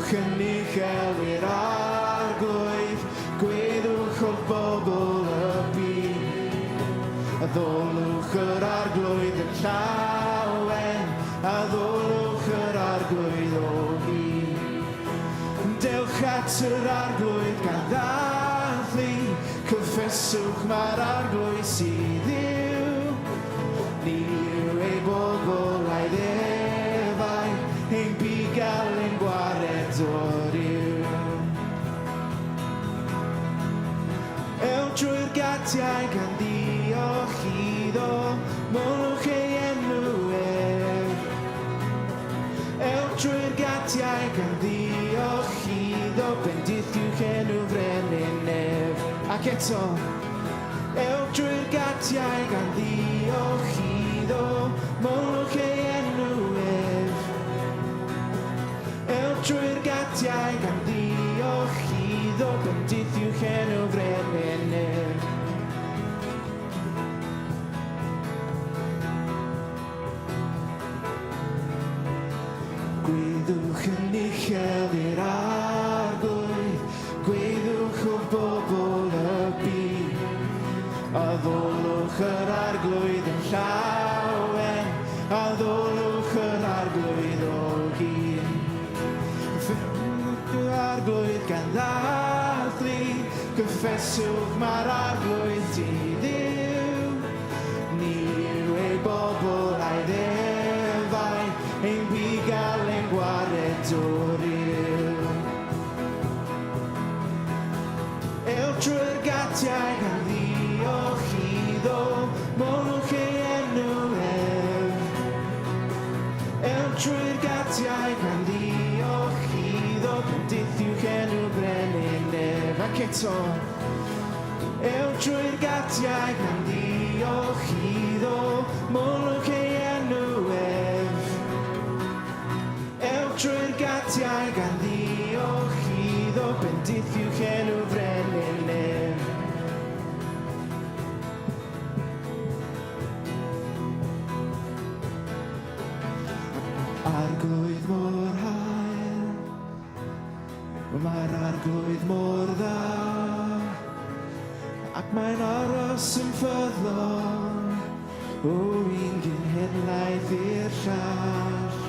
Gweddwch yn uchel i'r Arglwydd, gweddwch holl bobl y byd. Addolwch yr Arglwydd yn llawen, addolwch yr Arglwydd o hyd. Dewch at yr Arglwydd gan ddathlu, cyffeswch mai'r Arglwydd sydd Dduw. Ni yw ei bobl a'i ddefaid, ein bugail, ein gwared o'r yw. Ewch drwy'r gatiau gan ddiolch iddo, molwch ei enw ef. Ewch drwy'r gatiau gan ddiolch iddo, bendithiwch enw frenin nef. Ac eto, ewch drwy'r gatiau gan ddiolch iddo, molwch ei enw ef. Ewch drwy'r gatiau gan ddiolch iddo, bendithiwch enw frenin nef. Gwyddwch yn uchel i'r Arglwydd, gwyddwch o bobl y byd. Addolwch yr Arglwydd yn llawen, addolwch yr Arglwydd o hyd. Ffyrwch yr Arglwydd gan ddathlu, cyffeswch mae'r Arglwydd sydd Dduw. Ni yw ei bobl a'i ddefaid, ein bugail, ein gwaredwr yw. Ewch trwy'r gatiau gan ddiolch iddo, molwch ei enw ef. Ewch trwy'r gatiau gan ddiolch iddo, bendithiwch enw brenin ef. Ac eto, Ewch trwy'r gatiau gan ddiolch iddo, molwch ei enw ef. Ewch trwy'r gatiau gan ddiolch iddo, bendithiwch enw frenin ef. Arglwydd mor hael, Mae'r Arglwydd mor dda, ac mae'n aros yn ffyddlon o un genhedlaeth i'r llall.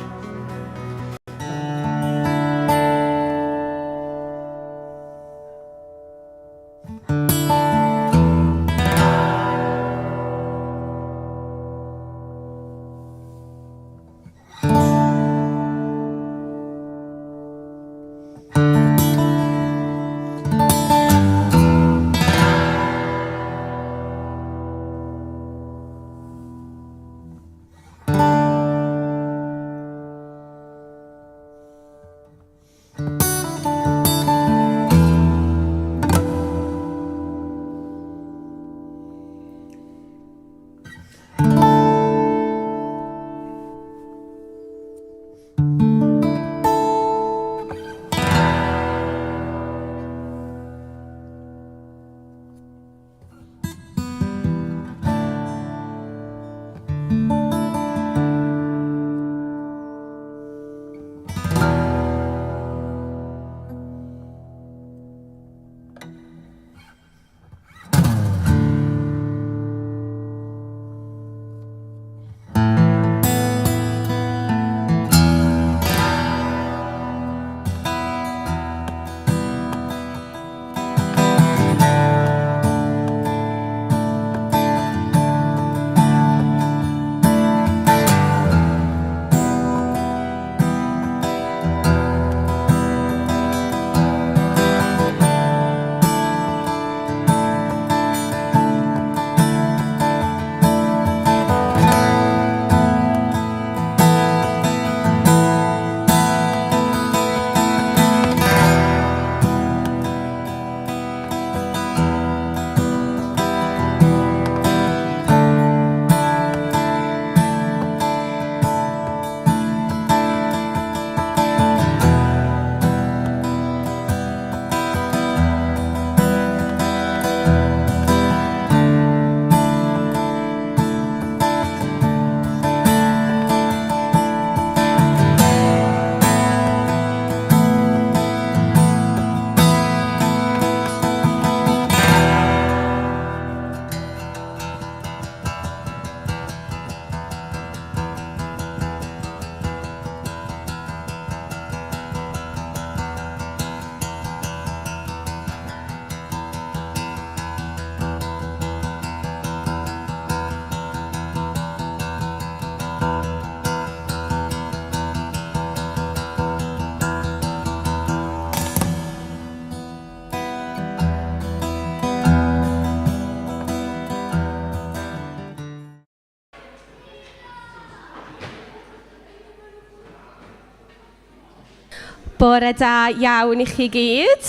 Bore da iawn i chi gyd.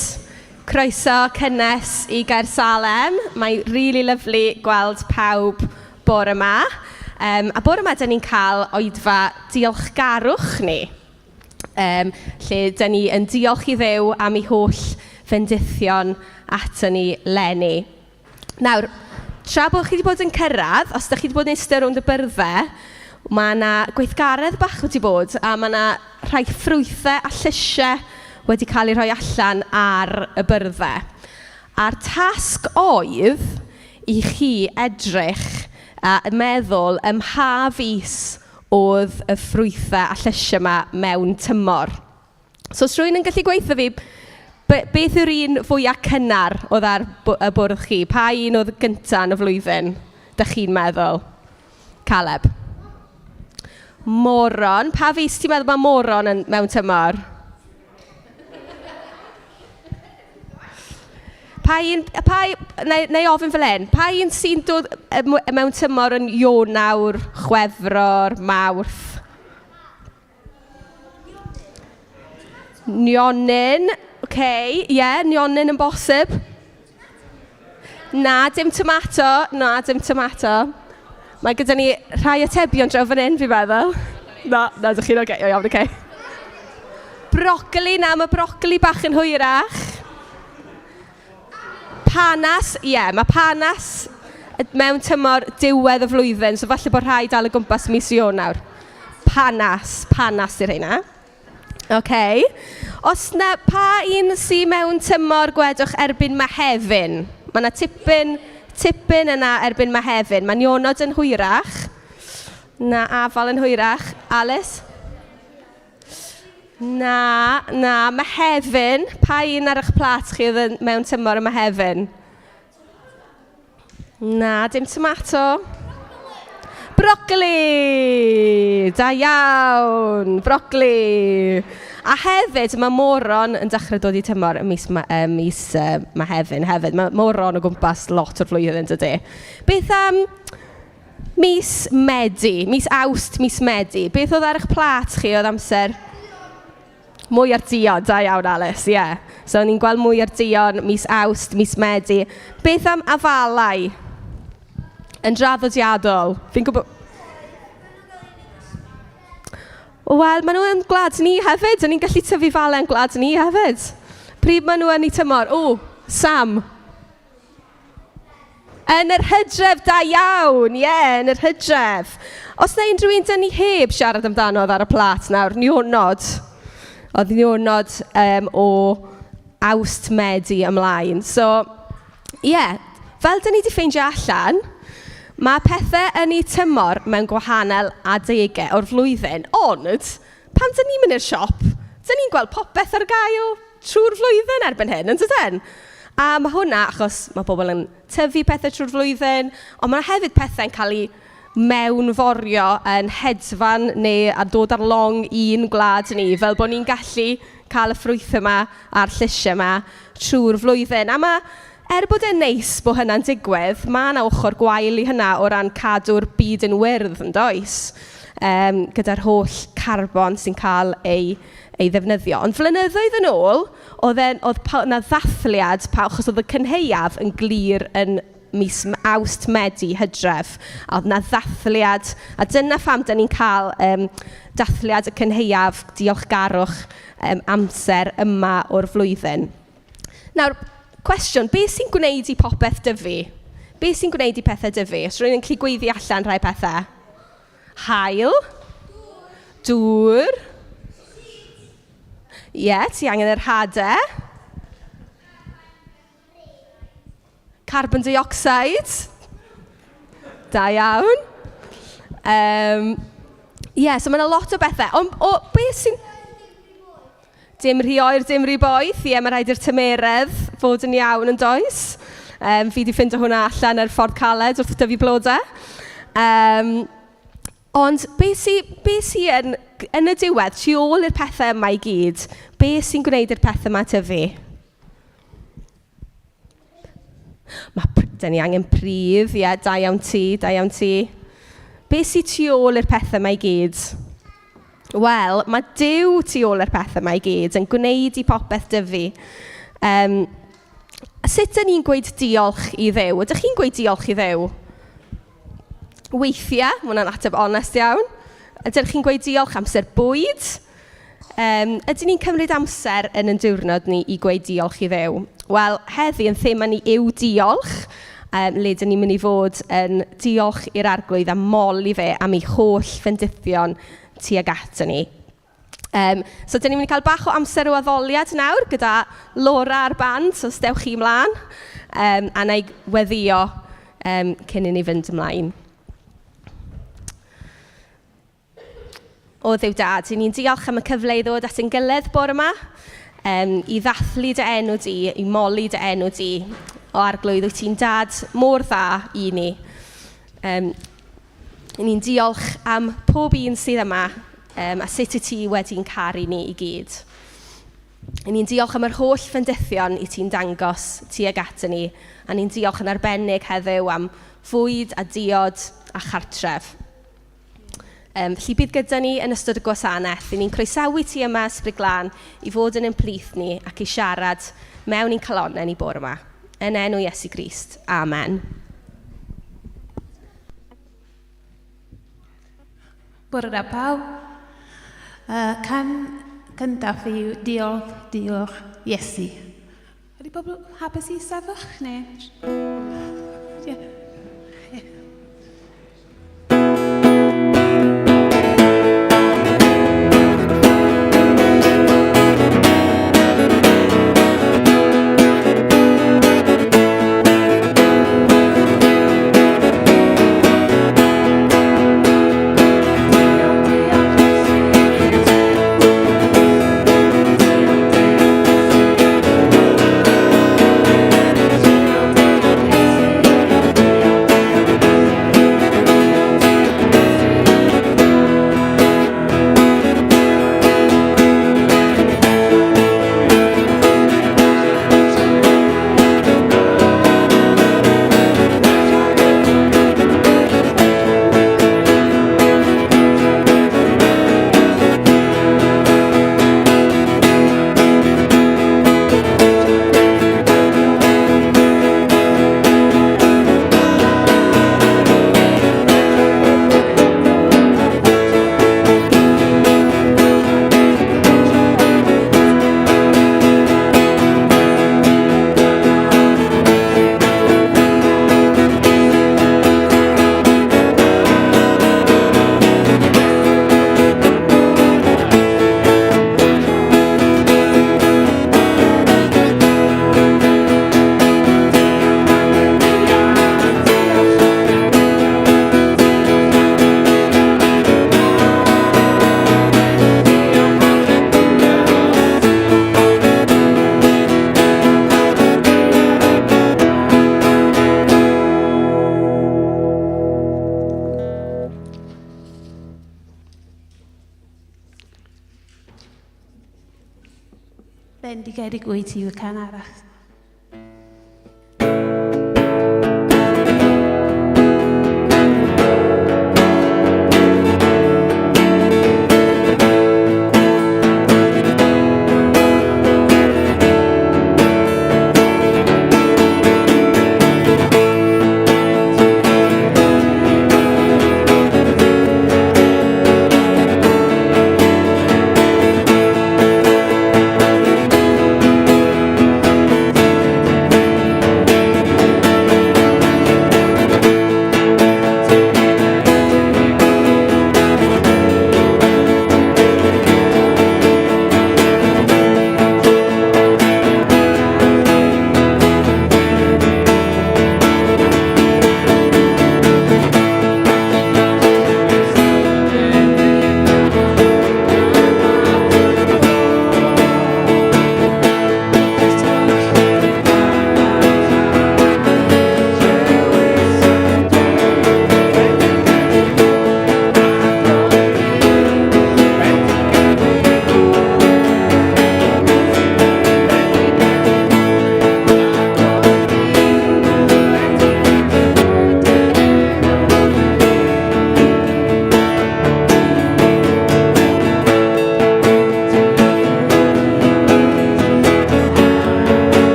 Croeso cynnes i Gaersalem. Mae rili lyfli gweld pawb bore 'ma. A bore 'ma, dan ni'n cael oedfa diolchgarwch ni, lle dan ni yn diolch i Dduw am ei holl fendithion ato ni leni. Nawr, tra bod chi wedi bod yn cyrraedd, os dach chi wedi bod yn eistedd rownd y byrddau, mae 'na gweithgaredd bach wedi bod, a mae 'na rhai ffrwythau a llysiau wedi cael eu rhoi allan ar y byrddau. A'r tasg oedd i chi edrych a meddwl ym mha fis oedd y ffrwythau a llysiau 'ma mewn tymor. So os rhywun yn gallu gweud wrtho fi, beth yw'r un fwyaf cynnar oedd ar y bwrdd chi? Pa un oedd gynta yn y flwyddyn, dach chi'n meddwl? Caleb. Moron. Pa fis ti'n meddwl mae moron mewn tymor? Pa un, pa, neu, neu ofyn fel hyn, pa un sy'n dod mewn tymor yn Ionawr, Chwefror, Mawrth? Nionyn, oce, ie, yeah, nionyn yn bosib. Na, dim tomato, na, dim tomato. Mae gyda ni rhai atebion draw fan hyn, fi'n meddwl. Na, na, dych chi'n oce, iawn, oce. Brocoli, na, mae brocoli bach yn hwyrach. Panas, ie, yeah, mae panas mewn tymor diwedd y flwyddyn, so falle bod rhai dal o gwmpas mis Ionawr. Panas, panas yw'r rheina. OK. Os na, pa un sydd mewn tymor gwedwch erbyn Mehefin? Mae yna tipyn yna erbyn Mehefin. Mae nionod yn hwyrach. Na, afal yn hwyrach. Alice? Na, na, Mehefin. Pa un ar eich plat chi oedd mewn tymor y Mehefin? Na, dim tomato. Brocoli! Da iawn, brocoli. A hefyd, mae moron yn dechrau dod i tymor ym mis Mehefin hefyd. Mae moron o gwmpas lot o'r flwyddyn, dydy. Beth am mis Medi? Mis Awst, mis Medi. Beth oedd ar eich plat chi oedd amser? Mwyar duon, da iawn Alice, ie. Yeah. So ni'n gweld mwyar duon mis Awst, mis Medi. Beth am afalau? Yn draddodiadol. Fi'n gwybod. Wel, maen nhw yn gwlad ni hefyd. O'n ni'n gallu tyfu falau yn gwlad ni hefyd. Pryd maen nhw yn eu tymor? O, Sam. Yn yr hydref, da iawn, ie, yeah, yn yr hydref. Os na unrhyw un dyn ni heb siarad amdano ar y plat nawr, nionod. Oedd nionod o Awst, Medi ymlaen. So, ie, yeah, fel dyn ni wedi ffeindio allan, mae pethau yn eu tymor mewn gwahanol adegau o'r flwyddyn, ond pan dyn ni'n mynd i'r siop, dyn ni'n gweld popeth ar gael trwy'r flwyddyn erbyn hyn, yn dydyn? A mae hwnna achos mae pobl yn tyfu pethau trwy'r flwyddyn, ond mae hefyd pethau'n cael eu mewnforio yn hedfan neu a dod ar long un gwlad ni, fel bod ni'n gallu cael y ffrwythau yma a'r llysiau yma trwy'r flwyddyn. A mae, er bod e'n neis bod hynna'n digwydd, mae yna ochr gwael i hynna o ran cadw'r byd yn wyrdd, yn does? Gyda'r holl carbon sy'n cael ei ddefnyddio. Ond flynyddoedd yn ôl, oedd 'na ddathliad, achos oedd y cynhaeaf yn glir yn mis Awst, Medi, Hydref. A oedd 'na ddathliad, a dyna pham dan ni'n cael dathliad y cynhaeaf, diolchgarwch, amser yma o'r flwyddyn. Nawr, cwestiwn, beth sy'n gwneud i popeth dyfu? Beth sy'n gwneud i pethau dyfu? Os rhywun yn gallu gweiddi allan rhai pethau? Haul. Dŵr. Ie, yeah, ti angen yr hadau. Carbon dioxide. Da iawn. Yeah, so mae yna lot o bethau. Ond o, beth sy'n. Dim rhy oer, dim rhy boeth. Ie, mae rhaid i'r tymeredd fod yn iawn yn does. Fi 'di ffindo hwnna allan ar ffordd caled wrth dyfu blodau. Ond beth sy yn y diwedd, tu ôl i'r pethau yma i gyd, beth sy'n gwneud i'r pethau yma tyfu? Dyn ni angen pridd, ie, da iawn ti, da iawn ti. Beth sy'n tu ôl i'r pethau yma i gyd? Wel, mae Duw tu ôl i'r pethau yma i gyd yn gwneud i popeth dyfu. Sut ydyn ni'n gweud diolch i Dduw? Ydych chi'n gweud diolch i Dduw? Weithiau, mae hwnna'n ateb onest iawn. Ydych chi'n gweud diolch amser bwyd? Ydyn ni'n cymryd amser yn ein diwrnod ni i gweud diolch i Dduw? Wel, heddi yn thema ni yw diolch, le dyn ni'n mynd i fod yn diolch i'r Arglwydd a moli fe am ei holl fendithion tuag ato ni. So, dyn ni'n mynd i cael bach o amser o addoliad nawr gyda Laura a'r band, so os dewch chi ymlaen, a na i weddïo cyn i ni fynd ymlaen. O Dduw Dad, 'y ni'n diolch am y cyfle i ddod at ein gilydd bore yma, i ddathlu dy enw di, i moli dy enw di. O Arglwydd, wyt ti'n dad mor dda i ni. 'Y ni'n diolch am pob un sydd yma, a sut wyt ti wedi'n caru ni i gyd. 'Y ni'n diolch am yr holl fendithion i ti'n dangos tuag ato ni, a ni'n diolch yn arbennig heddiw am fwyd a diod a chartref. Felly bydd gyda ni yn ystod y gwasanaeth. 'Y ni'n croesawu ti yma, Ysbryd Glân, i fod yn ein plith ni ac i siarad mewn i'n calonnau ni bore yma. Yn enw Iesu Grist. Amen. Bore da pawb. Can cyntaf yw diolch, diolch Iesu. Ydy pobl hapus i sefyll neu? Yeah. Bendigedig wyt ti yw y can arall.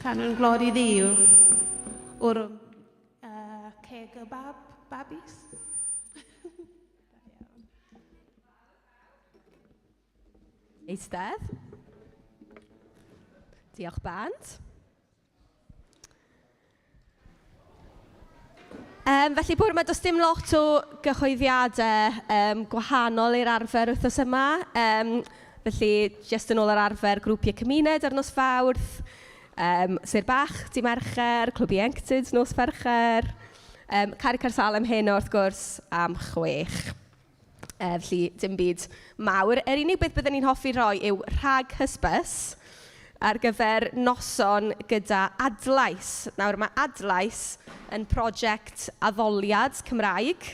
Canwn glod i Dduw o'r ceg y bab, babis. Eistedd. Diolch band. Felly bore 'ma does dim lot o gyhoeddiadau gwahanol i'r arfer wythnos yma. Felly jyst yn ôl yr arfer, grwpiau cymuned ar nos Fawrth, Sir Bach, Dydd Mercher, Clwb Ieuenctid nos Fercher, Caru Caersalem heno wrth gwrs am 6. Felly dim byd mawr. Yr unig beth byddwn ni'n hoffi rhoi yw rhag hysbys ar gyfer noson gyda Adlais. Nawr mae Adlais yn prosiect addoliad Cymraeg.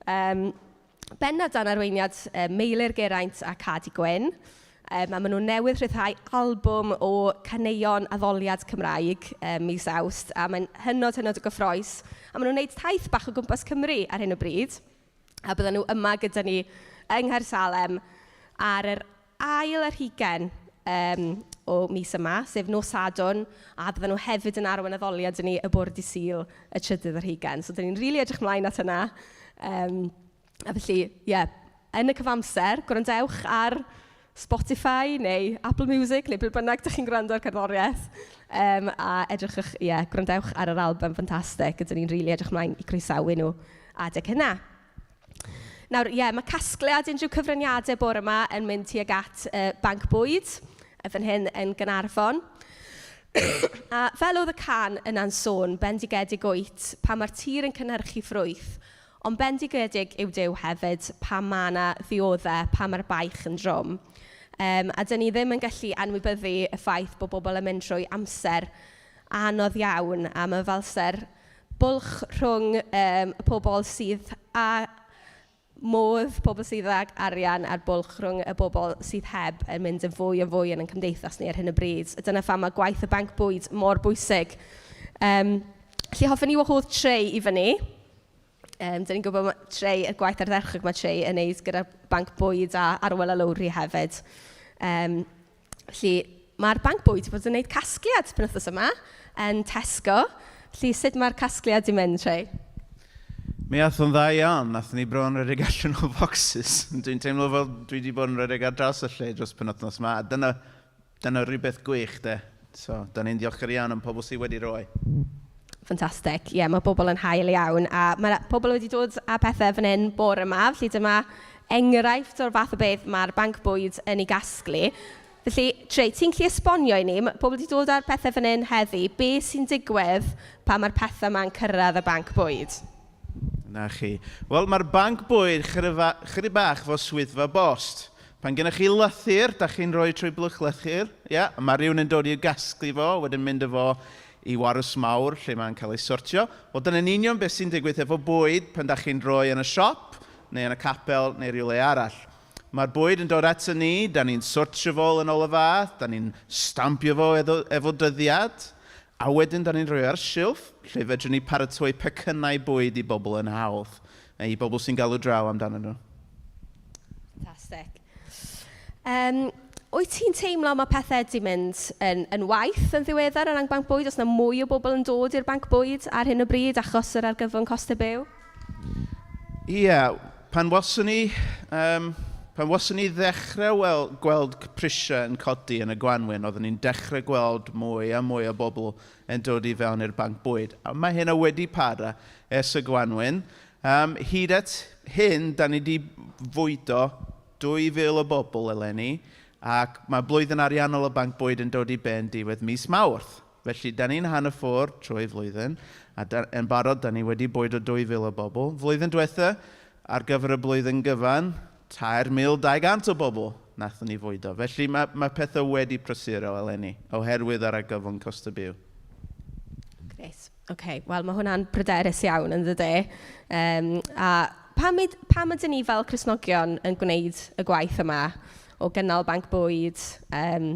Bennod dan arweiniad Meilir Geraint a Cadi Gwyn. A maen nhw newydd rhyddhau albwm o caneuon addoliad Cymraeg mis Awst, a mae'n hynod, hynod o gyffrous. A maen nhw'n gwneud taith bach o gwmpas Cymru ar hyn o bryd. A bydden nhw yma gyda ni yng Nghaersalem ar yr ail ar hugain o mis yma, sef nos Sadwrn, a bydden nhw hefyd yn arwain addoliad i ni y bore dydd Sul, y trydydd ar hugain. So, dan ni'n rili edrych ymlaen at hynna. A felly, ie, yn y cyfamser, gwrandewch ar Spotify neu Apple Music neu ble bynnag dach chi'n gwrando ar cerddoriaeth. A edrychwch, ie, gwrandewch ar yr album ffantastig. Ydyn ni'n rili edrych ymlaen i croesawu nhw adeg hynna. Nawr, ie, mae casgliad unrhyw cyfraniadau bore yma yn mynd tuag at Banc Bwyd, fan hyn yn Gaernarfon. A fel oedd y can yna'n sôn, bendigedig wyt, pan mae'r tir yn cynhyrchu ffrwyth, ond bendigedig yw Duw hefyd pan mae 'na ddioddef, pan mae'r baich yn drwm. A dan ni ddim yn gallu anwybyddu y ffaith bod bobl yn mynd trwy amser anodd iawn, a mae fel 'se'r bwlch rhwng y pobl sydd â modd, pobl sydd ag arian, a'r bwlch rhwng y bobl sydd heb yn mynd yn fwy a fwy yn ein cymdeithas ni ar hyn o bryd. A dyna pham mae gwaith y banc bwyd mor bwysig. Felly hoffwn i wahodd Trey i fyny. Dan ni'n gwybod ma' Trey, y gwaith ardderchog mae Trey yn wneud gyda'r banc bwyd a Arwel a Lowri hefyd. Felly mae'r banc bwyd wedi bod yn wneud casgliad penwythnos yma yn Tesco. Felly sut mae'r casgliad 'di mynd, Trey? Mi aeth o'n dda iawn. Nathon ni bron rhedeg allan o focsys. Dwi'n teimlo fel dwi wedi bod yn rhedeg ar draws y lle dros penwythnos yma. A dyna rhywbeth gwych, de. So, da ni'n diolchgar iawn am pobl sydd wedi rhoi. Ffantastig. Ie, mae bobl yn hael iawn. A mae pobl wedi dod â pethau fan hyn bore yma. Felly dyma enghraifft o'r fath o beth mae'r banc bwyd yn ei gasglu. Felly, Trey, ti'n gallu esbonio i ni, mae pobl wedi dod â'r pethau fan hyn heddi, be sy'n digwydd pan mae'r pethau yma'n cyrraedd y banc bwyd? Na chi. Wel, mae'r banc bwyd chydig bach fel swyddfa bost. Pan gennych chi lythyr, da chi'n rhoi trwy blwch lythyr, ia, a mae rhywun yn dod i'w gasglu fo, wedyn mynd â fo i warws mawr lle mae'n cael ei sortio. Wel, dyna'n union beth sy'n digwydd efo bwyd pan da chi'n rhoi yn y siop, neu yn y capel, neu rhywle arall. Mae'r bwyd yn dod ato ni, da ni'n sortio fo yn ôl y fath, da ni'n stampio fo efo dyddiad, a wedyn da ni'n rhoi ar silff, lle fedrwn ni paratoi pecynnau bwyd i bobl yn hawdd, neu i bobl sy'n galw draw amdanyn nhw. Fantastic. Wyt ti'n teimlo mae pethau 'di mynd yn waeth yn ddiweddar ar ran banc bwyd? Oes 'na mwy o bobl yn dod i'r banc bwyd ar hyn o bryd achos yr argyfwng costau byw? Ie, pan waswn ni ddechrau gweld prisiau yn codi yn y gwanwyn, oeddwn ni'n dechrau gweld mwy a mwy o bobl yn dod i fewn i'r banc bwyd. A mae hynna wedi para ers y gwanwyn. Hyd at hyn, da ni wedi fwydo 2,000 o bobl eleni, ac mae blwyddyn ariannol y banc bwyd yn dod i ben diwedd mis Mawrth. Felly, da ni'n hanner ffordd trwy flwyddyn, a yn barod, da ni wedi bwydo 2,000 o bobl. Flwyddyn diwetha, ar gyfer y blwyddyn gyfan, 3,200 o bobl nathon ni fwydo. Felly, mae pethau wedi prysuro eleni, oherwydd yr argyfwng costau byw. Grêt. Ocê, wel mae hwnna'n bryderus iawn yn dydy. A pam ydyn ni fel Cristnogion yn gwneud y gwaith yma o gynnal banc bwyd? Ti'n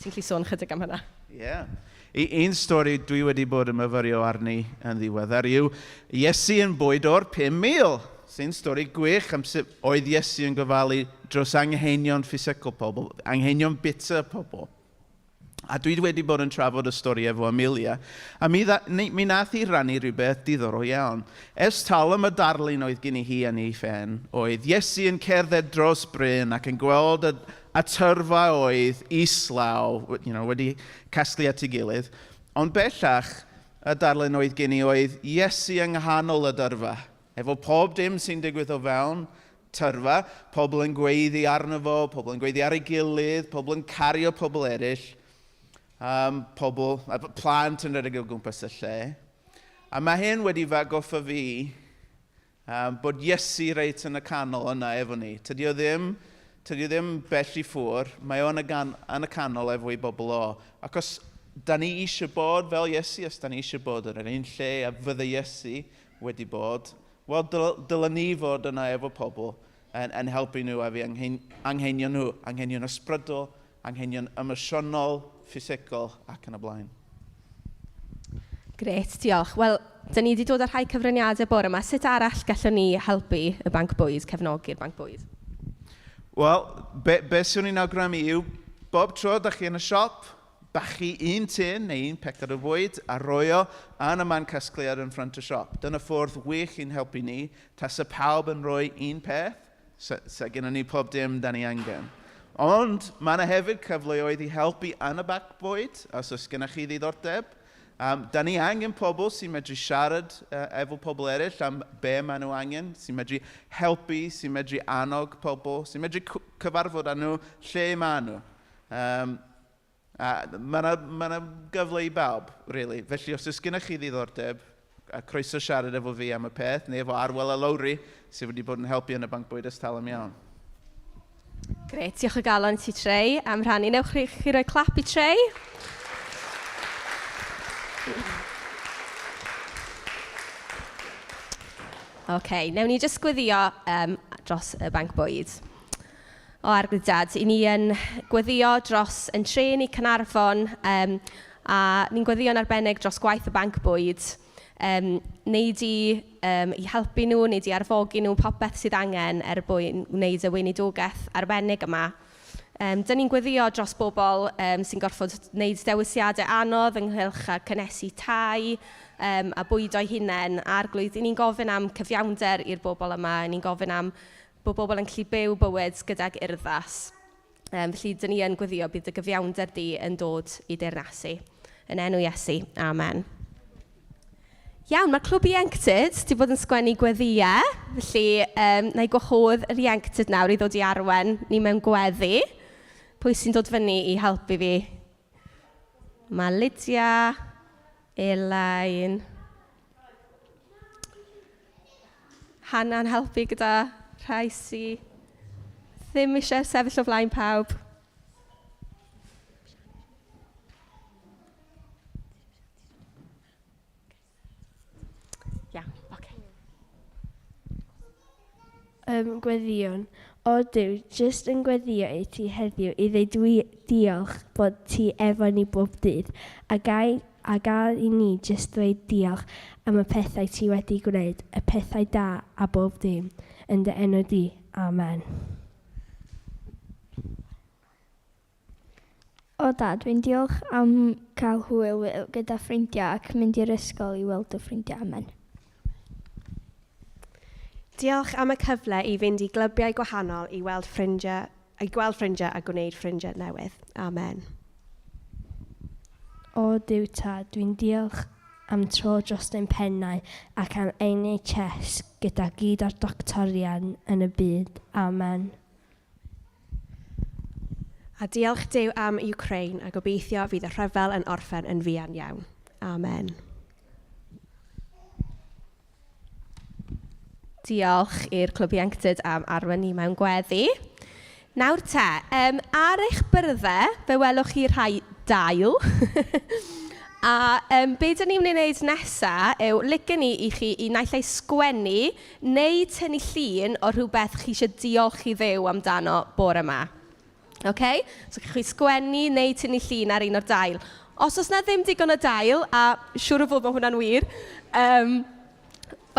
gallu sôn chydig am hynna? Ie. Yeah. Un stori dwi wedi bod yn myfyrio arni yn ddiweddar yw Iesu yn bwyd o'r 5,000, sy'n stori gwych am sut oedd Iesu yn gofalu dros anghenion ffisegol pobl, anghenion bita pobl. A dwi wedi bod yn trafod y stori efo Amelia, a mi, dda, mi nath hi rannu rhywbeth diddorol iawn. Ers talwm y darlun oedd gen i hi yn ei phen oedd Iesu yn cerdded dros bryn ac yn gweld y, y tyrfa oedd islaw, wedi casglu at ei gilydd. Ond bellach, y darlun oedd gen i oedd Iesu yng nghanol y dyrfa, efo pob dim sy'n digwydd o fewn tyrfa, pobl yn gweiddi arno fo, pobl yn gweiddi ar ei gilydd, pobl yn cario pobl eraill, pobl, plant yn rhedeg o gwmpas y lle. A mae hyn wedi fagoffa fi bod Iesu reit yn y canol yna efo ni. Tydi o ddim, tydi o ddim bell i ffwr, mae o yn y, gan, yn y canol efo'i bobl o. Ac os da ni eisiau bod fel Iesu, os da ni eisiau bod yn yr un lle a fydde Iesu wedi bod, wel, dylen ni fod yna efo pobl yn, yn helpu nhw efo anghenion nhw, anghenion ysbrydol, anghenion emosiynol, ffisegol ac yn y blaen. Grêt, diolch. Wel, dyn ni wedi dod â rhai cyfraniadau bore yma. Sut arall gallwn ni helpu y banc bwyd, cefnogi'r banc bwyd? Wel, be, be swn i'n awgrymu yw, bob tro da chi yn y siop, bachu un tin neu un pecad o fwyd a roi o yn y man casgliad yn ffrant y siop. Dyna ffordd wych i'n helpu ni. Tasa pawb yn rhoi un peth, sa, sa gennym ni pob dim da ni angen. Ond mae yna hefyd cyfleoedd i helpu yn y bac bwyd, os oes gennych chi ddiddordeb. Da ni angen pobl sy'n medru siarad efo pobl eraill am be maen nhw angen, sy'n medru helpu, sy'n medru annog pobl, sy'n medru cyfarfod â nhw lle maen nhw. A mae yna ma gyfle i bawb, really. Felly os oes gennych chi ddiddordeb, a croeso siarad efo fi am y peth, neu efo Arwel a Lowri, sydd wedi bod yn helpu yn y banc bwyd ers talwm iawn. Grêt, diolch o galon ti Trey am rhannu. Newch chi, chi roi clap i Trey? OK, newn ni jyst gweddio dros y banc bwyd. O Arglwydd Dad, i ni yn gweddio dros yn tre ni Caernarfon, a ni'n gweddïo'n arbennig dros gwaith y banc bwyd. Wneud i, i helpu nhw, wneud i arfogi nhw, popeth sydd angen er mwyn wneud y weinidogaeth arbennig yma. Dyn ni'n gweddio dros bobl sy'n gorfod wneud dewisiadau anodd ynghylch â cynhesu tai a bwydo'i hunain. Arglwydd, 'y ni'n gofyn am cyfiawnder i'r bobl yma. 'Y ni'n gofyn am bod bobl yn gallu byw bywyd gydag urddas. Felly, dyn ni yn gweddio bydd dy gyfiawnder di yn dod i deyrnasu. Yn enw Iesu, amen. Iawn, mae'r clwb ieuenctid wedi bod yn sgwennu gweddïau, felly na i gwahodd yr ieuenctid nawr i ddod i arwen ni mewn gweddi. Pwy sy'n dod fyny i helpu fi? Mae Lydia, Elain, Hannah'n helpu gyda rhai sy ddim eisiau sefyll o flaen pawb. Iawn, oce. Gweddïwn. O Duw, jyst yn gweddïo i ti heddiw i ddeud dwi diolch bod ti efo ni bob dydd, a gai a gael i ni jyst ddweud diolch am y pethau ti wedi gwneud, y pethau da a bob dim, yn dy enw di. Amen. O Dad, dwi'n diolch am cael hwyl gyda ffrindiau ac mynd i'r ysgol i weld y ffrindiau. Amen. Diolch am y cyfle i fynd i glybiau gwahanol i weld ffrindiau, i gweld ffrindiau a gwneud ffrindiau newydd. Amen. O Duw Tad, dwi'n diolch am tro dros ein pennau ac am NHS gyda gyd o'r doctorian yn y byd. Amen. A diolch Duw am Ukraine a gobeithio fydd y rhyfel yn orffen yn fuan iawn. Amen. Diolch i'r Clwb Ieuenctid am arwain ni mewn gweddi. Nawr te, ar eich byrddau, fe welwch chi rhai dail. A be dyn ni'n mynd i wneud nesa yw licen ni i chi i naill ai sgwennu neu tynnu llun o rhywbeth chi isie diolch i Dduw amdano bore 'ma. OK? So chi sgwennu neu tynnu llun ar un o'r dail. Os oes 'na ddim digon o dail, a siŵr o fod mae hwnna'n wir,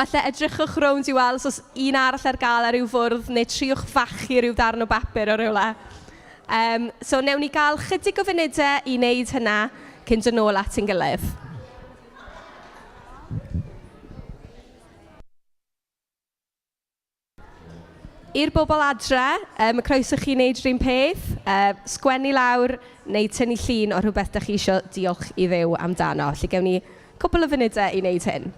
falle edrychwch rownd i weld os oes un arall ar gael ar ryw fwrdd, neu triwch fachu ryw ddarn o bapur o rywle. So newn ni gael chydig o funudau i wneud hynna cyn dod nôl at ein gilydd. I'r bobl adre, croeso chi wneud rhywun peth. Sgwennu lawr neu tynnu llun o rhywbeth dach chi isio diolch i Dduw amdano. Felly gewn ni cwpl o funudau i wneud hyn.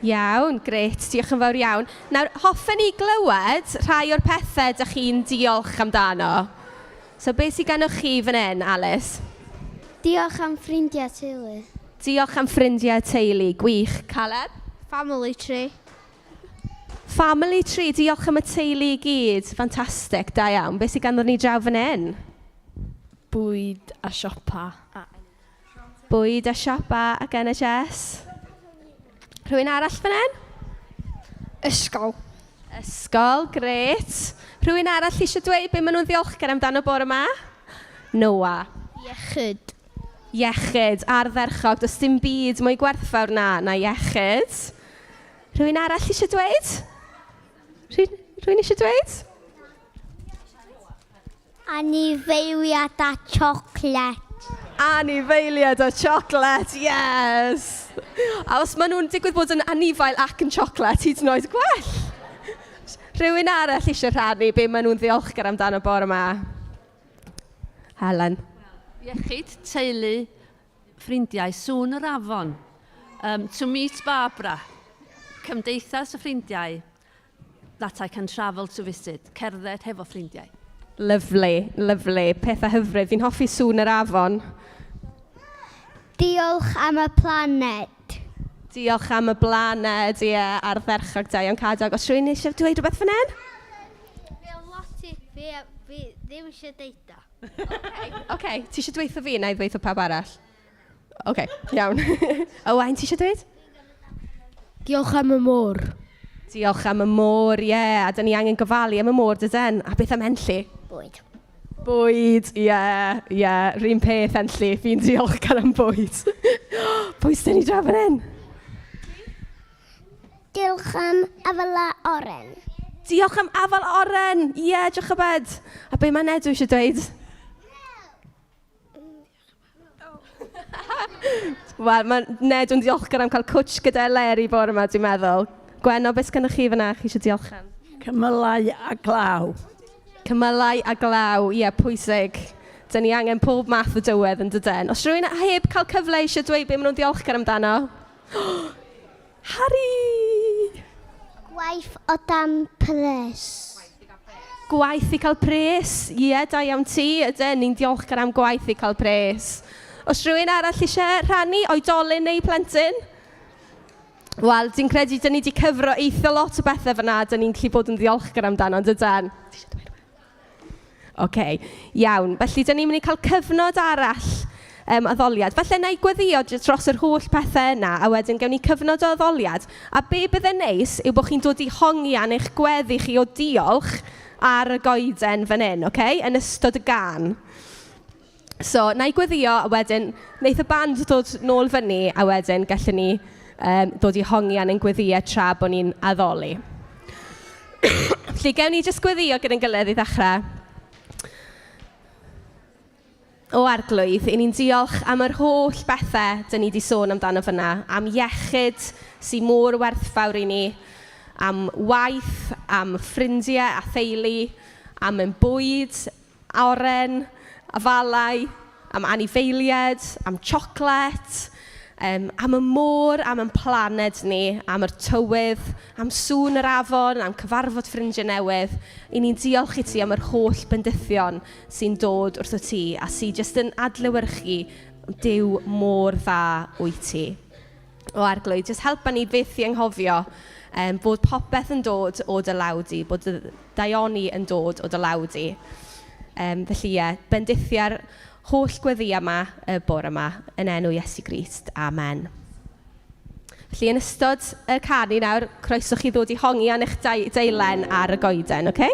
Iawn, grêt, diolch yn fawr iawn. Nawr, hoffen ni glywed rhai o'r pethau dach chi'n diolch amdano. So, beth sydd gennych chi fan hyn, Alice? Diolch am ffrindiau teulu. Diolch am ffrindiau teulu, gwych. Caleb? Family tree. Family tree, diolch am y teulu i gyd. Ffantastig, da iawn. Beth sydd ganddo ni draw fan hyn? Bwyd a siopa. Bwyd a siopa ac NHS. Rhywun arall fan hyn? Ysgol. Ysgol, grêt. Rhywun arall eisiau dweud be maen nhw'n ddiolchgar amdano bore yma? Noah. Iechyd. Iechyd, ardderchog. Does dim byd mwy gwerthfawr na iechyd. Rhywun arall eisiau dweud? Rhywun eisiau dweud? Anifeiliad a chocolate. Anifeiliad a chocolate, yes! A os maen nhw'n digwydd bod yn anifail ac yn chocolate, hyd yn oed gwell. Rhywun arall eisiau rhannu be maen nhw'n ddiolchgar amdano bore yma? Helen. Iechyd, teulu, ffrindiau, sŵn yr afon. To meet Barbara, cymdeithas y ffrindiau, that I can travel to visit, cerdded hefo ffrindiau. Lovely, lovely. Pethau hyfryd. Fi'n hoffi sŵn yr afon. Diolch am y planed. Diolch am y blaned, ie, yeah, ardderchog da iawn Cadog. Os rhywun eisiau dweud rhywbeth fan hyn? Fi o lot i... Fi ddim eisiau deud o. Okay, ti eisiau dweud fi neu dweud pawb arall? Okay, iawn. Owain, ti eisiau dweud? Diolch am y môr. Diolch am y môr, ie. Yeah. A dyn ni angen gofalu am y môr, dydyn. A beth am Enlli? Bwyd. Bwyd, ie, yeah, ie. Yeah. Rhyn peth, Enlli. Fi'n diolchgar am bwyd. Pwy sy'n ni draw fan hyn? Diolch am afala oren. Diolch am afal oren. Ie, yeah, Jochebed. A be mae Nedw eisiau dweud? Wel, mae Nedw'n diolchgar am cael cwtsh gyda Eleri bore yma, dwi'n meddwl. Gwenno, beth sgennoch chi fyna? Chi eisiau diolch am? Cymylau a glaw. Cymylau a glaw, ie, yeah, pwysig. Dyn ni angen pob math o dywydd yn dydyn. Os rhywun heb cael cyfle eisiau dweud beth maen nhw'n ddiolchgar amdano? Harry! Gwaith o dan pres. Gwaith i cael pres. Ie, yeah, da iawn ti. Ydyn, ni'n diolchgar am gwaith i cael pres. Os rhywun arall eisiau rhannu, oedolyn neu plentyn? Wel, dwi'n credu dyn ni wedi cyfro eitha lot o bethau fyna, dyn ni'n gallu bod yn ddiolchgar amdano, yn dydyn? Oce, iawn. Felly, dyn ni'n mynd i cael cyfnod arall addoliad. Falle na i gweddio dros yr holl pethau yna, a wedyn gewn ni cyfnod o addoliad. A be bydde'n neis yw bod chi'n dod i hongian eich gweddi chi o diolch ar y goeden fan hyn, oce? Yn ystod y gân. So, na i gweddio, a wedyn wneith y band dod nôl fyny, a wedyn gallwn ni dod i hongian ein gweddiau tra bod ni'n addoli. Felly, gewn ni jyst gweddio gyda'n gilydd i ddechrau. O Arglwydd, i ni'n diolch am yr holl bethau dyn ni wedi sôn amdano fyna, am iechyd sy'n mor werthfawr i ni, am waith, am ffrindiau a theulu, am ein bwyd, oren, afalau, am anifeiliaid, am chocolate, am y môr, am ein planed ni, am yr tywydd, am sŵn yr afon, am cyfarfod ffrindiau newydd. I ni'n diolch i ti am yr holl bendithion sy'n dod wrtho ti a sy'n jyst yn adlewyrchu Duw mor dda wyt ti. O Arglwydd, jyst helpa ni fyth i anghofio bod popeth yn dod o dy law di, bod dy daioni yn dod o dy law di. Felly ie, bendithia'r holl gweddi yma y bore yma yn enw Iesu Grist. Amen. Felly yn ystod y canu nawr, croeso chi ddod i hongian eich deilen ar y goeden, oce?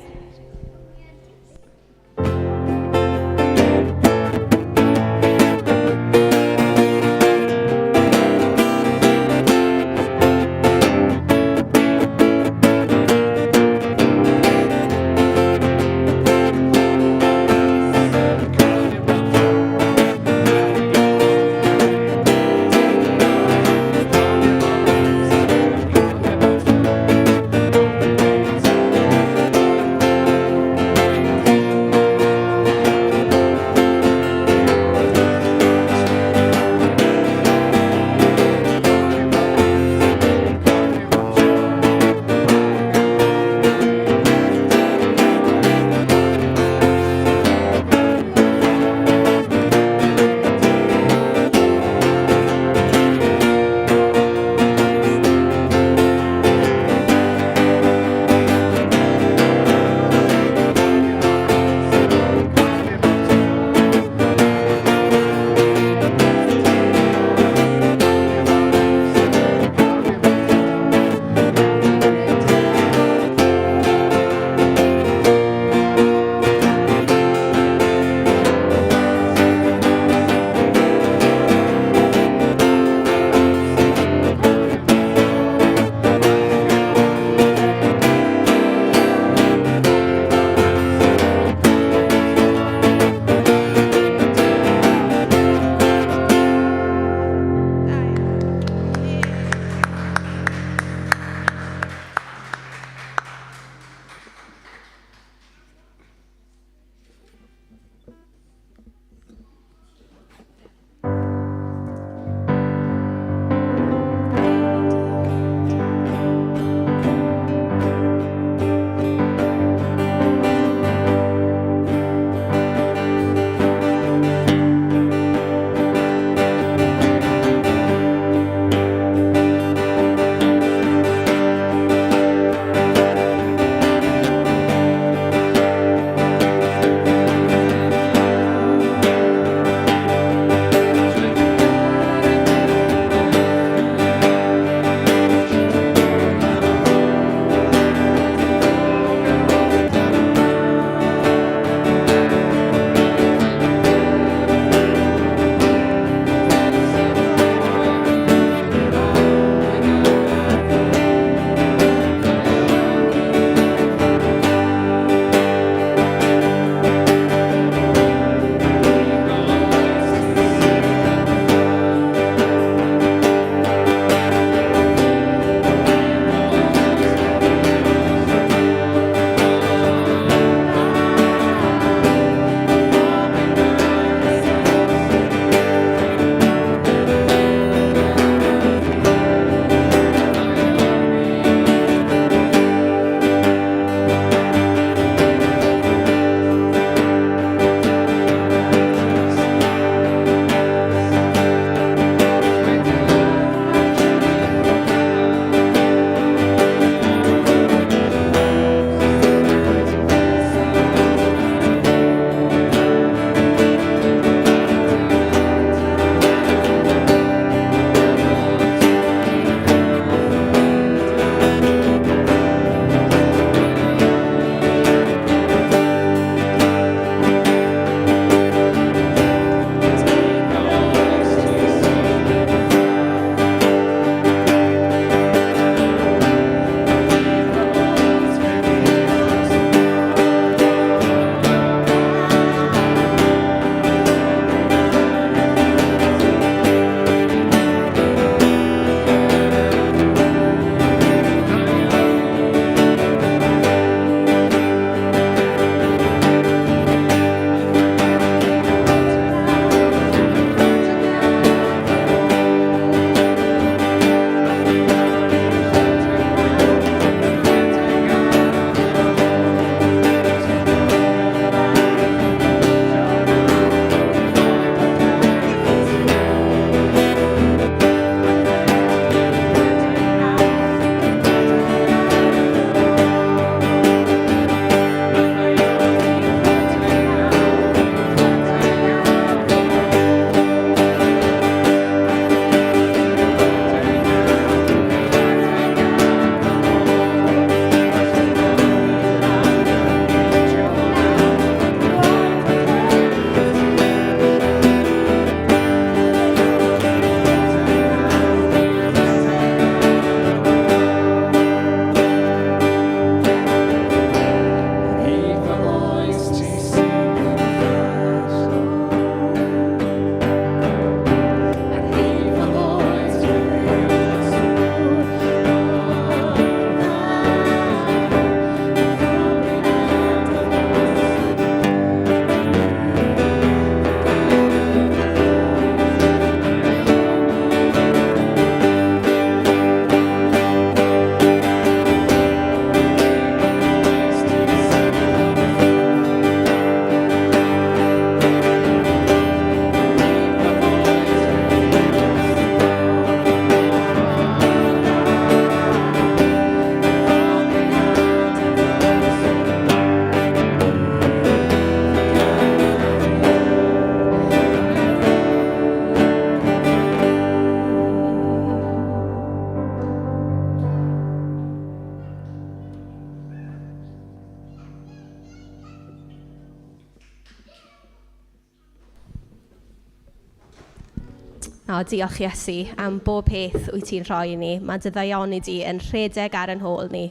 O, diolch Iesu am bob peth wyt ti'n rhoi i ni. Mae dy ddaioni di yn rhedeg ar yn hôl ni.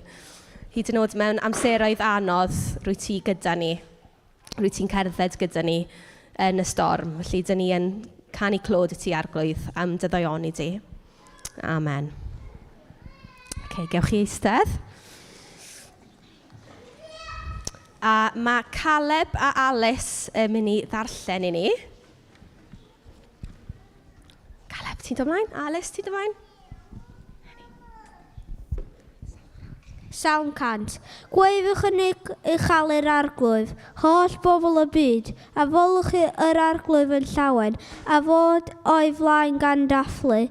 Hyd yn oed mewn amseroedd anodd, rwyt ti gyda ni. Rwyt ti'n cerdded gyda ni yn y storm. Felly, dyn ni yn canu clod i ti arglwydd am dy ddaioni di. Amen. OK, gewch chi eistedd. A mae Caleb a Alice yn mynd i ddarllen i ni. Caleb, ti'n dod ymlaen? Alice, ti'n dod ymlaen? Salm 100. Gweddwch yn uchalu'r arglwydd, holl bobl y byd, a folwch yr arglwydd yn llawen, a fod o'i flaen gan dathlu.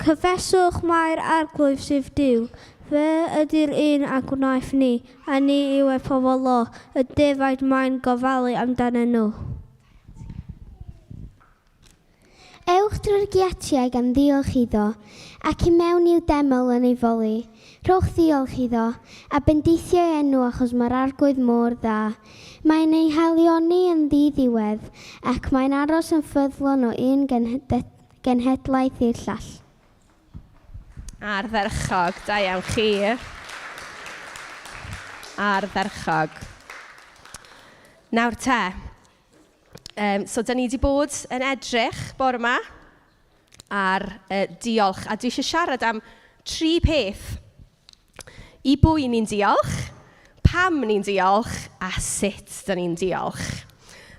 Cyffeswch mai'r arglwydd sydd Duw, fe ydy'r un a gwnaeth ni, a ni yw y pobl o, y defaid mae'n gofalu amdanyn nhw. Ewch drwy'r giatiau gan ddiolch iddo, ac i mewn i'w deml yn ei foli. Rhowch ddiolch iddo, a bendithio ei enw achos mae'r Arglwydd mor dda. Mae'n ei haelioni yn ddi-ddiwedd, ac mae'n aros yn ffyddlon o un genhedlaeth i'r llall. Ardderchog, da iawn chi. Ardderchog. Nawr te, so dan ni wedi bod yn edrych bore 'ma ar diolch, a dwi eisiau siarad am tri peth. I bwy ni'n diolch, pam ni'n diolch, a sut dan ni'n diolch.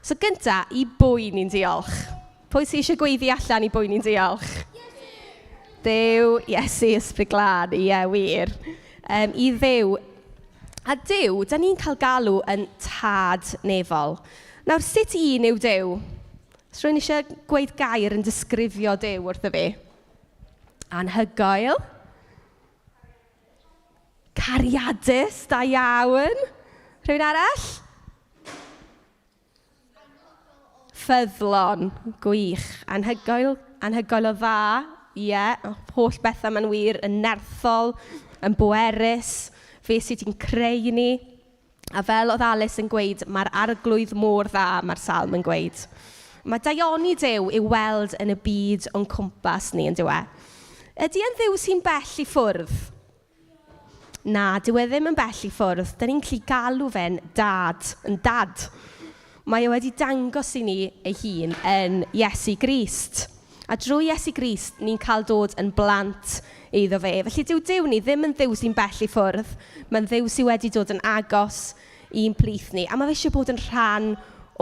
So gynta, i bwy ni'n diolch? Pwy sydd eisiau gweiddi allan i bwy ni'n diolch? Duw, Iesu, Ysbryd Glân, ie wir. I Dduw. A Duw, dan ni'n cael galw yn tad nefol. Nawr, sut un yw Duw? Os rhywun eisiau gweud gair yn disgrifio Duw wrtho fi? Anhygoel. Cariadus, da iawn. Rhywun arall? Ffyddlon, gwych. Anhygoel, anhygoel o dda. Ie, holl bethau ma'n wir yn nerthol, yn bwerus. Fe sydd wedi'n creu ni. A fel oedd Alice yn gweud, mae'r arglwydd mor dda, mae'r salm yn gweud. Mae daioni Duw i'w weld yn y byd o'n cwmpas ni, yn dyw e? Ydy e'n Dduw sy'n bell i ffwrdd? Na, dyw e ddim yn bell i ffwrdd. Dan ni'n gallu galw fe'n dad, yn dad. Mae e wedi dangos i ni ei hun yn Iesu Grist. A drwy Iesu Grist, ni'n cael dod yn blant iddo fe. Felly dyw Duw ni ddim yn Dduw sy'n bell i ffwrdd. Mae'n Dduw sydd wedi dod yn agos i'n plith ni. A mae fe eisiau bod yn rhan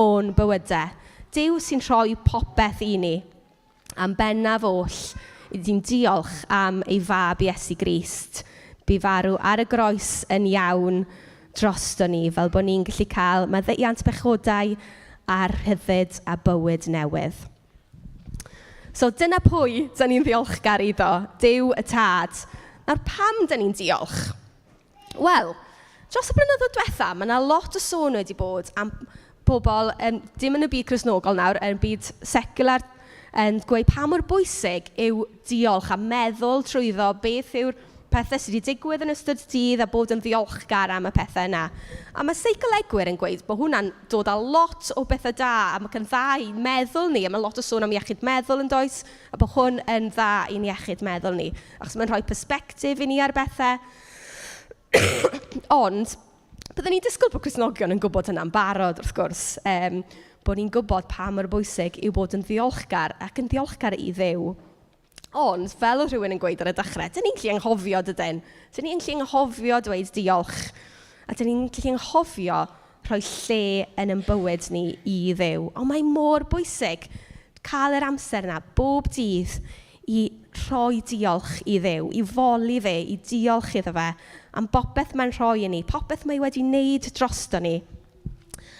o'n bywydau. Duw sy'n rhoi popeth i ni. Am bennaf oll, i'n diolch am ei fab Iesu Grist. Bu farw ar y groes yn iawn drosto ni, fel bod ni'n gallu cael maddeuant pechodau a rhyddid a bywyd newydd. So dyna pwy dan ni'n ddiolchgar iddo, Duw y Tad. Nawr pam dan ni'n diolch? Wel, dros y blynyddoedd diwetha, mae 'na lot o sôn wedi bod am pobl, dim yn y byd Cristnogol nawr, yn byd secular, yn gweud pa mor bwysig yw diolch a meddwl trwyddo beth yw'r pethau sydd wedi digwydd yn ystod dydd a bod yn ddiolchgar am y pethau yna. A mae seicolegwyr yn gweud bod hwnna'n dod â lot o bethau da a mae yn dda i'n meddwl ni, a mae lot o sôn am iechyd meddwl yn does, a bod hwn yn dda i'n iechyd meddwl ni, achos mae'n rhoi persbectif i ni ar bethau. Ond, byddwn ni'n disgwyl bod Cristnogion yn gwybod hynna'n barod, wrth gwrs, bod ni'n gwybod pa mor bwysig yw bod yn ddiolchgar ac yn ddiolchgar i Dduw. Ond, fel oedd rhywun yn gweud ar y dechrau, dan ni'n gallu anghofio, dydyn? Dan ni'n gallu anghofio dweud diolch. A dan ni'n gallu anghofio rhoi lle yn ein bywyd ni i Dduw. Ond mae mor bwysig cael yr amser yna bob dydd i rhoi diolch i Dduw, i foli fe, i diolch iddo fe am bopeth mae'n rhoi i ni, popeth mae wedi wneud drosto ni.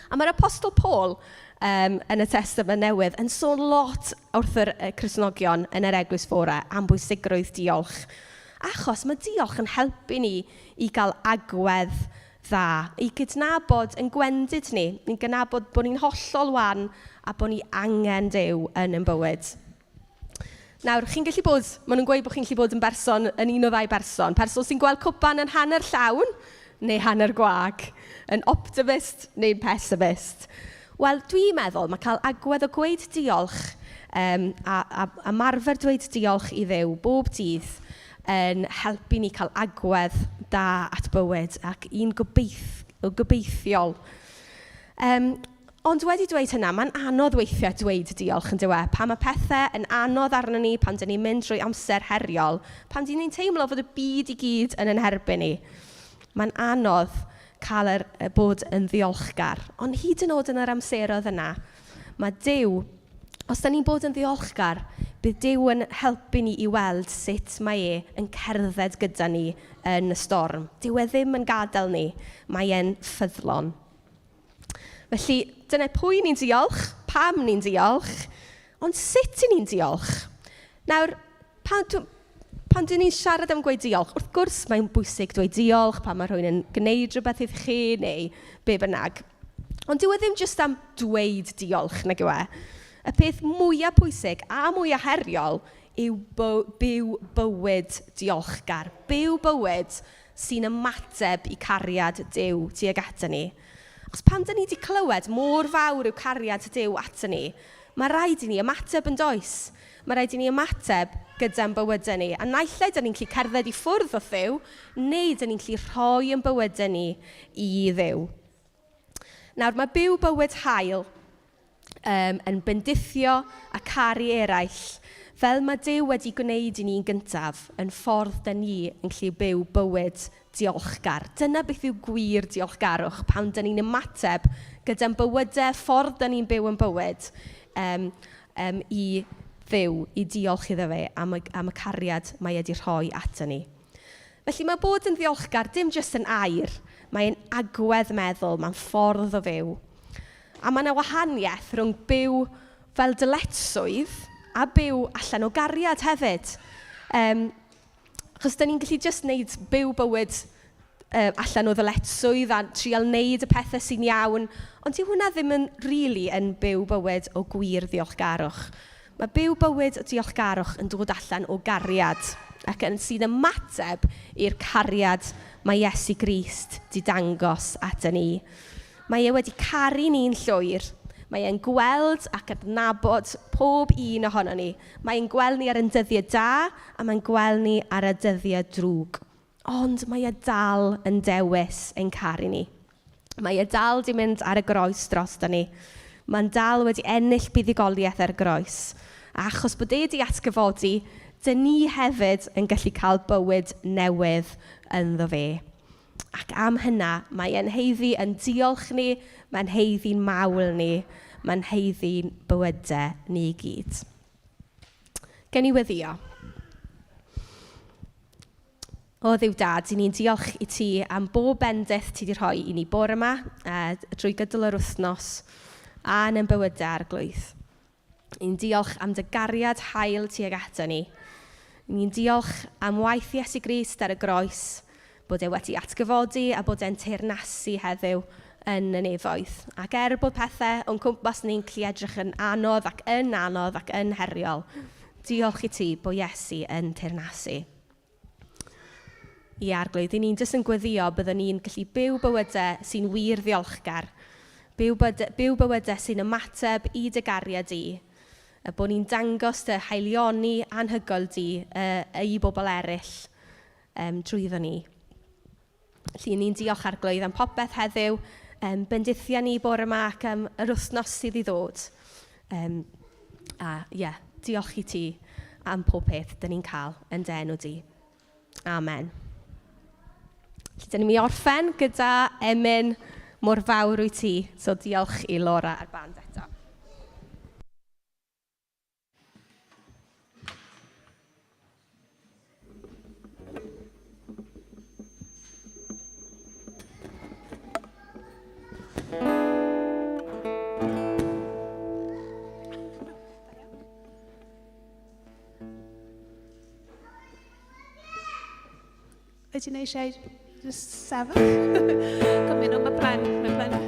A mae'r Apostol Paul yn y Testament Newydd yn sôn lot wrth yr Cristnogion yn yr Eglwys Fore am bwysigrwydd diolch. Achos mae diolch yn helpu ni i gael agwedd dda, i gydnabod yn gwendid ni, ni'n gydnabod bod ni'n hollol wan a bod ni angen Duw yn ein bywyd. Nawr, chi'n gallu bod, maen nhw'n gweud bod chi'n gallu bod yn berson, yn un o ddau berson. Person sy'n gweld cwpan yn hanner llawn neu hanner gwag. Yn optimist neu'n pessimist. Wel, dwi'n meddwl mae cael agwedd o gweud diolch Um, a, a, a marfer dweud diolch i Dduw bob dydd yn helpu ni cael agwedd da at bywyd ac un gobeith, gobeithiol. Um, ond wedi dweud hynna, mae'n anodd weithiau dweud diolch yn dywe. Pan mae pethau yn anodd arno ni, pan dyn ni'n mynd drwy amser heriol, pan dyn ni'n teimlo fod y byd i gyd yn yn herbyn ni. Mae'n anodd cael yr, bod yn ddiolchgar. Ond hyd yn oed yn yr amseroedd yna, mae Duw, os da ni'n bod yn ddiolchgar, bydd Duw yn helpu ni i weld sut mae e yn cerdded gyda ni yn y storm. Dyw e ddim yn gadael ni, mae e'n ffyddlon. Felly, dyna pwy ni'n diolch, pam ni'n diolch, ond sut i ni'n diolch? Nawr, pan, pan dyn ni'n siarad am gweud diolch, wrth gwrs mae'n bwysig dweud diolch pan mae rhywun yn gwneud rhywbeth i chi neu be bynnag. Ond dyw e ddim jyst am dweud diolch, nag yw e? Y peth mwyaf pwysig a mwyaf heriol yw byw bywyd diolchgar. Byw bywyd sy'n ymateb i cariad Duw tuag ato ni. Achos pan dyn ni wedi clywed mor fawr yw cariad Duw ato ni, mae rhaid i ni ymateb yn does. Mae rhaid i ni ymateb gyda'n bywydau ni. A naill ai dyn ni'n gallu cerdded i ffwrdd o Dduw, neu dyn ni'n gallu rhoi yn bywydau ni i Dduw. Nawr, mae byw bywyd hael um, yn bendithio a caru eraill, fel mae Duw wedi gwneud i ni'n gyntaf, yn ffordd dyn ni yn gallu byw bywyd diolchgar. Dyna beth yw gwir diolchgarwch, pan dyn ni'n ymateb gyda'n bywydau, ffordd dyn ni'n byw yn bywyd, um, um, i Dduw, i diolch iddo fe am y, am y cariad mae wedi rhoi ato ni. Felly mae bod yn ddiolchgar dim jyst yn air, mae'n agwedd meddwl, mae'n ffordd o fyw. A mae yna wahaniaeth rhwng byw fel dyletswydd a byw allan o gariad hefyd. Um, achos da ni'n gallu jyst wneud byw bywyd allan o ddyletswydd a trial wneud y pethau sy'n iawn, ond dyw hwnna ddim yn really yn byw bywyd o gwir ddiolchgarwch. Mae byw bywyd o diolchgarwch yn dod allan o gariad ac yn sy'n ymateb i'r cariad mae Iesu Grist 'di dangos ato ni. Mae e wedi caru ni'n llwyr. Mae e'n gweld ac adnabod pob un ohono ni. Mae e'n gweld ni ar ein dyddiau da a mae'n gweld ni ar y dyddiau drwg. Ond mae e dal yn dewis ein caru ni. Mae e dal 'di mynd ar y groes drosto ni. Mae'n dal wedi ennill buddugoliaeth ar y groes. A achos bod e 'di atgyfodi, dyn ni hefyd yn gallu cael bywyd newydd ynddo fe. Ac am hynna, mae e'n haeddu yn diolch ni, mae'n haeddu'n mawl ni, mae'n haeddu'n bywydau ni i gyd. Gen i weddïo. O Dduw Dad, i ni'n diolch i ti am bob bendith ti wedi rhoi i ni bore yma, drwy gydol yr wythnos, a yn ein bywydau arglwydd. Ni'n diolch am dy gariad hael tuag ato ni. Ni'n diolch am waith Iesu Grist ar y groes, bod e wedi atgyfodi a bod e'n teyrnasu heddiw yn y nefoedd. Ac er bod pethau o'n cwmpas ni'n gallu edrych yn anodd ac yn anodd ac yn heriol, diolch i ti bod Iesu yn teyrnasu. I arglwydd, i ni'n jyst yn gweddïo byddwn ni'n gallu byw bywydau sy'n wir ddiolchgar, byw, byw bywydau sy'n ymateb i dy gariad di, y bod ni'n dangos dy haelioni anhygoel di i bobl eraill um, drwyddo ni. Felly ni'n diolch arglwydd am popeth heddiw, um, bendithia ni bore yma ac am yr wythnos sydd i ddod. Um, a ie, yeah, diolch i ti am pob peth dyn ni'n cael yn dy enw di. Amen. Felly, dyn ni'n mynd i orffen gyda emyn mor fawr wyt ti. So diolch i Laura a'r band eto. Wyt ti'n eisiau just sefyll? Cymryd nhw, mae pren, mae pren.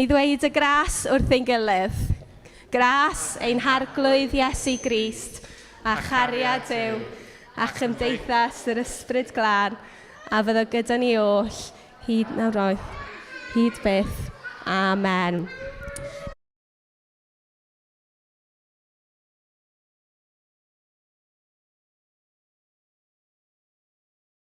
Ni ddweud y gras wrth ein gilydd. Gras ein harglwydd Iesu Grist a chariad Duw a chymdeithas yr Ysbryd Glân a fyddo gyda ni oll hyd nawr oed, hyd byth. Amen.